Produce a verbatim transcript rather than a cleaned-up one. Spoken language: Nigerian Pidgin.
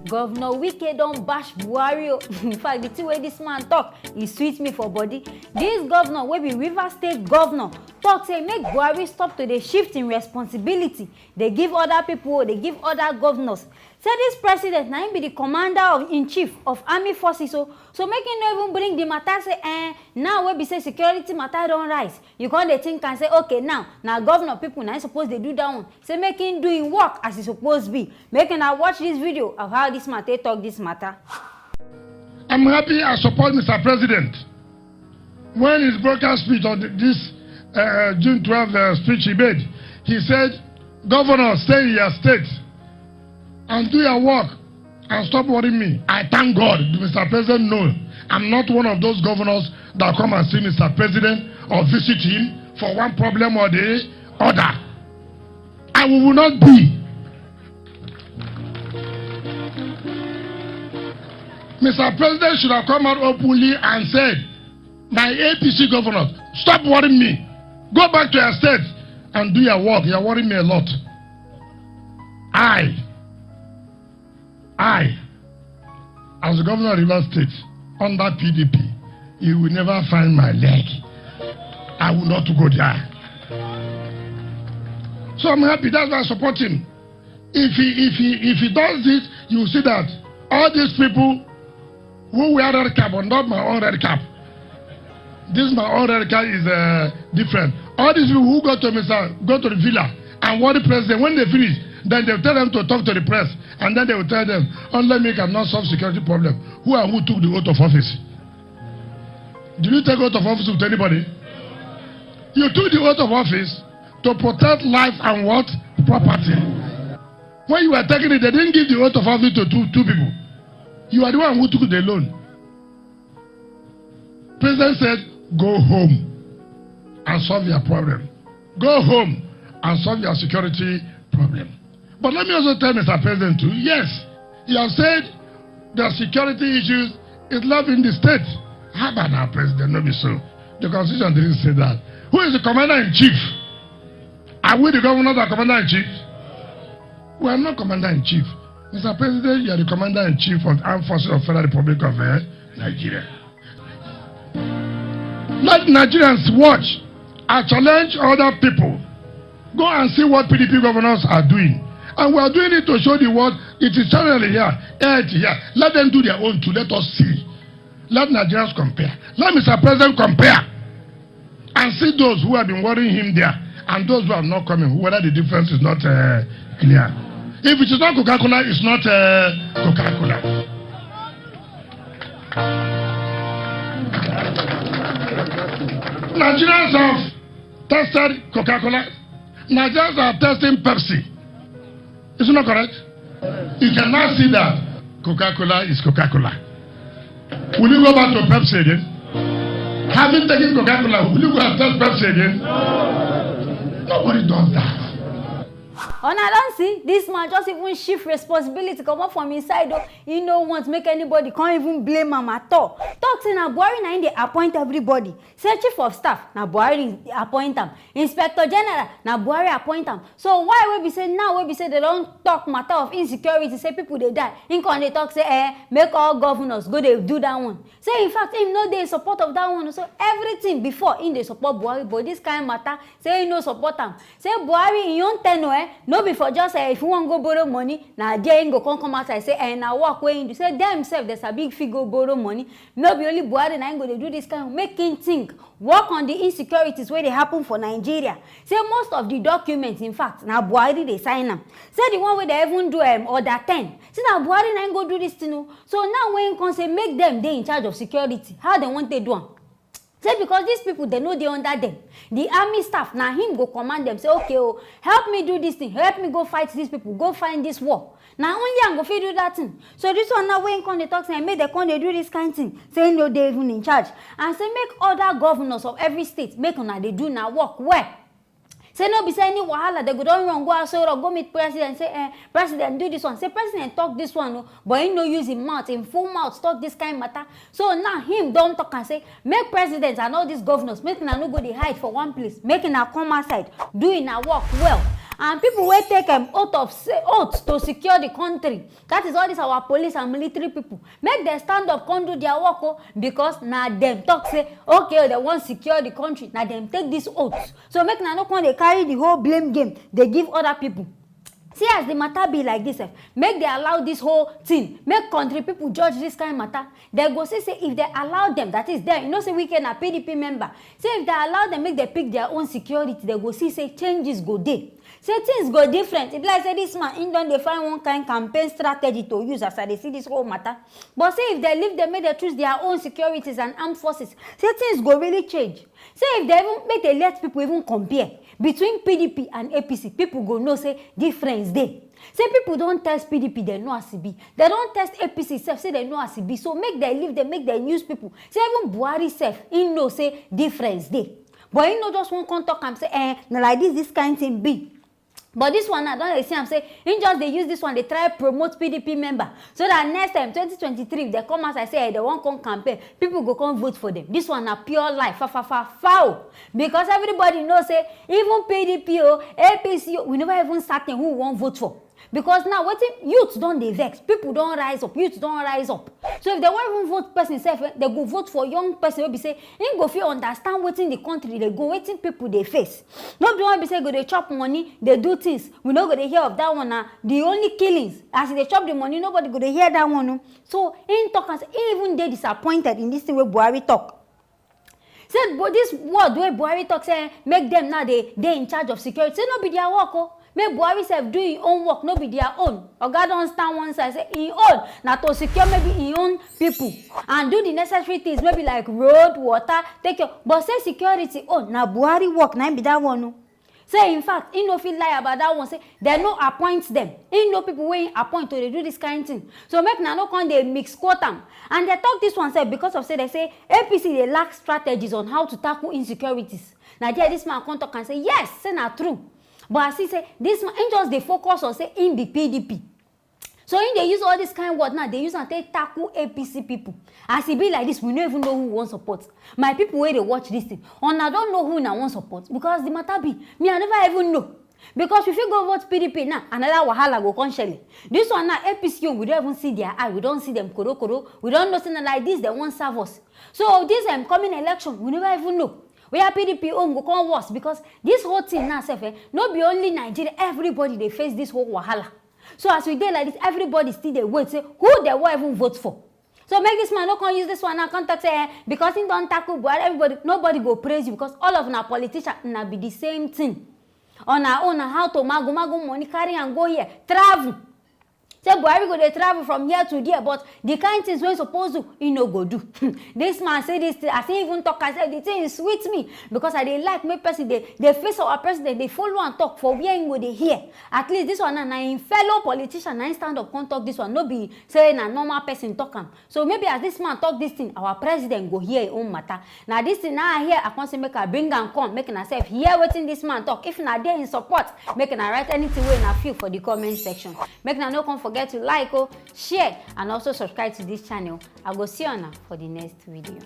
Governor Wike don bash Buhari o. In fact, the thing wey this man talk, e sweet me for body. This governor wey be Rivers State governor talk say make Buhari stop to dey shift im responsibility, dey give other people, dey give other governors. Say this president na him be the commander of in chief of army forces o. So make him no even bring the matter say, eh, now wey be say security matter don rise, you come dey think and say, okay, now na governor people na him suppose dey do that one. Say make him do him work as e suppose be. Make una watch this video of how this man take talk this matter. I'm happy I support Mister President. When his broadcast speech on this uh, June twelfth uh, speech he made, he said, "Governor, stay in your state and do your work and stop worrying me." I thank God, Mister President, no, I'm not one of those governors that come and see Mister President or visit him for one problem or the other. I will not be. Mister President should have come out openly and said, "My A P C governor, stop worrying me. Go back to your state and do your work. You're worrying me a lot." I, I, as the governor of Rivers State, under P D P, you will never find my leg. I will not go there. So I'm happy. That's why I support him. If he if he if he does this, you will see that all these people who wear red cap, but not my own red cap. This my own red cap is uh, different. All these people who go to Mister go to the villa and warn the president, when they finish, then they tell them to talk to the press, and then they will tell them, "Only me cannot solve security problem." Who and who took the oath of office? Did you take oath of office with anybody? You took the oath of office to protect life and what? Property. When you were taking it, they didn't give the oath of office to two, two people. You are the one who took the loan. President said, "Go home and solve your problem. Go home and solve your security problem." But let me also tell Mister President too, yes, you have said the security issues is left in the state. How about now, President? No be so. The constitution didn't say that. Who is the commander in chief? Are we the governors that commander in chief? We are not commander in chief. Mister President, you are the commander in chief of the armed forces of Federal Republic of uh, Nigeria. Let Nigerians watch. I challenge other people. Go and see what P D P governors are doing. And we are doing it to show the world it is channel here, air here. Let them do their own too. Let us see. Let Nigerians compare. Let Mister President compare and see those who have been worrying him there and those who are not coming, whether the difference is not uh, clear. If it is not Coca-Cola, it's not uh, Coca-Cola. Nigerians have tested Coca-Cola. Nigerians are testing Pepsi. Is it not correct? You cannot see that Coca-Cola is Coca-Cola. Will you go back to Pepsi again? Having taken Coca-Cola, will you go and test Pepsi again? Nobody does that. Una don see, this man just even shift responsibility comot from inside o. He no want make anybody come even blame am at all. Talk say na Buhari na him dey appoint everybody. Say chief of staff na Buhari appoint am. Inspector general na Buhari appoint am. So why wey be say now wey be say they don talk matter of insecurity, say people dey die, him come dey talk say eh, make all governors go dey do that one. Say in fact him no dey in support of that one. So everything before him dey support Buhari, but this kind matter say him no support am. Say Buhari in own tenure eh, no be for just eh, if you wan go borrow money na there him go come come outside say eh, na work wey him do. Say dem sef dey sabi fit go borrow money. No be only Buhari na him go dey do this kind, make him think, work on the insecurities wey dey happen for Nigeria. Say most of the documents, in fact, na Buhari dey sign am. Say the one wey dey even do um, order ten, say na Buhari na him go do this thing o. So now when him come say make dem dey in charge of security, how dem wan take do am? Say because these people dem no dey under dem, the army staff na him go command dem say okay o, help me do this thing, help me go fight these people, go find this war. Na only am go fit do that thing. So this one now wey him come dey talk say make dem come dey do this kind thing, say him no dey even in charge, and say make other governors of every state make una dey do una work well. Say no be say any wahala dem go don run go Aso Rock go meet president say eh, president do this one, say president talk this one o, but him no use him mouth, him full mouth talk this kind matter. So now him don talk am say make president and all these governors make una no go dey hide for one place, make una come outside do una work well. And people wey take um, oath of se- oath to secure the country, that is all these our police and military people, make dem stand up come do their work o, because na dem talk say okay, dem wan secure the country, na dem take this oath. So make una no come dey carry the whole blame game dey give other people. See as the matter be like this, eh, make dem allow this whole thing, make country people judge this kind matter. Dem go see say if dem allow dem, that is dem, you know say Wike na P D P member, say if dem allow dem make dem pick their own security, dem go see say changes go dey. Say things go different. E be like say this man, im don dey find one kind campaign strategy to use as I dey see this whole matter. But say if dem leave dem make dem choose their own securities and armed forces, say things go really change. Say if dem even make dem let people even compare between P D P and A P C, people go know say difference dey. Say people don test P D P, dem know as e be. Dem don test A P C sef, say dem know as e be. So make dem leave dem, make dem use people. Say even Buhari sef, im know say difference dey. But im no just wan come talk am say, eh, na like this this kind thing be. But this one now, I don dey see am say im just dey use this one dey try promote P D P member, so that next time twenty twenty-three, if dem come outside say, eh, dem wan come campaign, people go come vote for dem. This one na pure lie, fa fa fa foul. Because everybody know say even P D P o, A P C o, we never even certain who we wan vote for. Because now wetin, youth don dey vex, people don rise up, youth don rise up. So if dem wan even vote person sef, eh, dem go vote for young person wey be say im go fit understand wetin the country dey go, wetin people dey face. No be one be say go dey chop money, dey do things, we no go dey hear of that one. Na the only killings, as e dey chop the money, nobody go dey hear that one o. So im talk am say im even dey disappointed in this thing wey Buhari talk. Say, but this word wey Buhari talk say make dem now dey dey in charge of security, say no be their work o. Make Buhari sef do im own work, no be their own. Oga don stand one side say im own na to secure maybe im own people and do the necessary things, maybe like road, water, take care. But say security own na Buhari work, na im be that one o. Say in fact, he no fit lie about that one. Say dem no appoint dem. He know people wey he appoint to dey do this kind thing. So make una no come dey mix quote am. And dem talk this one sef because of say dem say A P C dey lack strategies on how to tackle insecurities. Na there this man come talk and say yes, say na true. But as he say, this man, he just dey focus on say he be P D P. So im dey use all this kind word now, dey use am take tackle A P C people. As e be like this, we no even know who we wan support. My people wey dey watch this thing, una don know who una wan support? Because the matter be, me, I never even know. Because we fit go vote P D P now, another wahala go come shele. This one now, A P C own, we don even see their eye, we don see them koro koro, we don know say na like this dem wan serve us. So this um, coming election, we never even know. Where P D P own go come worse, because this whole thing now sef, eh, no be only Nigeria, everybody dey face this whole wahala. So as we dey like this, everybody still dey wait say who dem wan even vote for. So make this man no come use this one now come talk say, eh, because he don tackle Buhari, everybody, nobody go praise you because all of una politician, una be the same thing. Una own na how to mago mago money, carry am go here, travel. Say Buhari go dey travel from here to there, but the kind things wey suppose do, he no go do. This man say this thing, as he even talk am, say the thing sweet me because I dey like make person dey dey face our president, dey follow am talk for where he go dey hear. At least this one na na him fellow politician na him stand up come talk this one, no be say na normal person talk am. So maybe as this man talk this thing, our president go hear him own matter. Na this thing na I hear, I come say make I bring am come, make una sef hear wetin this man talk. If na dey in support, make una write anything wey una feel for the comment section. Make una no come forget to like o, share and also subscribe to this channel. I go see una for the next video.